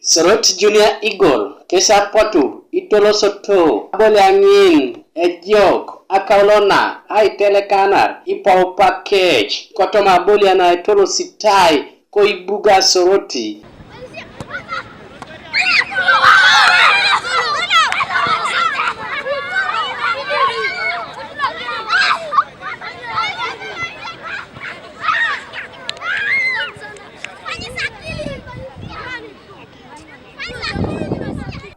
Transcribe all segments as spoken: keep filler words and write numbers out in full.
Soroti Junior Eagle kes apotu itolosoto abole aŋin ejok akaulona aitelekanar ipaupa kec kotoma abolian aitolositai koibuga Soroti.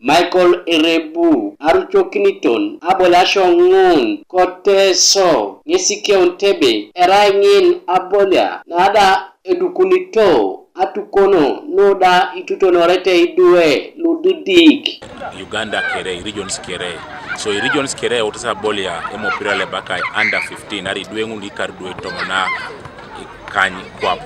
Michael Erebu arucokiniton aboliasio ŋun ko Teso ŋesi keun tebe erai ŋin abolia nada edukunito atukono nuda itutonorete idwe ludidik. Uganda kere, regions kere. So regions kere otesa abolia emopira lebakai under fifteen, ari idwe ŋun ikar idwe tomona ikany kwap.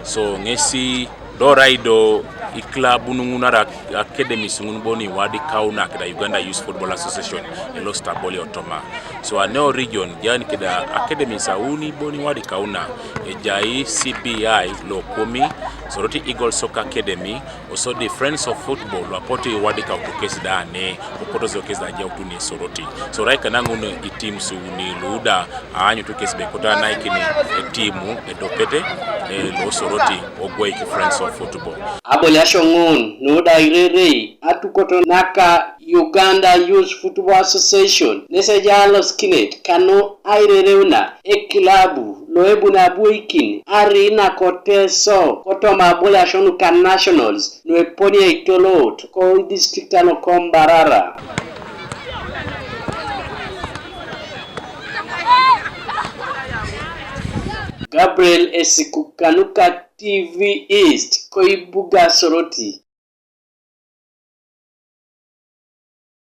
So ŋesi do raido iklabun ŋun ara academies ŋun boni wadi kauna keda Uganda Youth Football Association elosit aboli otoma. So aneo region jan keda academies auni boni wadi kauna ejai C B I lo Kumi, Soroti Eagle Soccer Academy, osodi Friends of Football, apoti wadi kautu kesi da ane, opoto zo kesi da jautu ni Soroti. So rai kana ŋun iteams uni luda, aanyutu kesi bekota naikini etimu edopete, e, lo Soroti, ogwoi ki Friends of Football. Aboliasio ŋun nuda irerei atukoto naka Uganda Youth Football Association, neseja alosikinet kanu airereuna ekilabu loebuni abwoikin ari nako Teso kotoma aboliasio nuka nationals nueponia itolot ko district ano ko Mbarara. Gabriel Esikuka nuka T V East koibuga Soroti.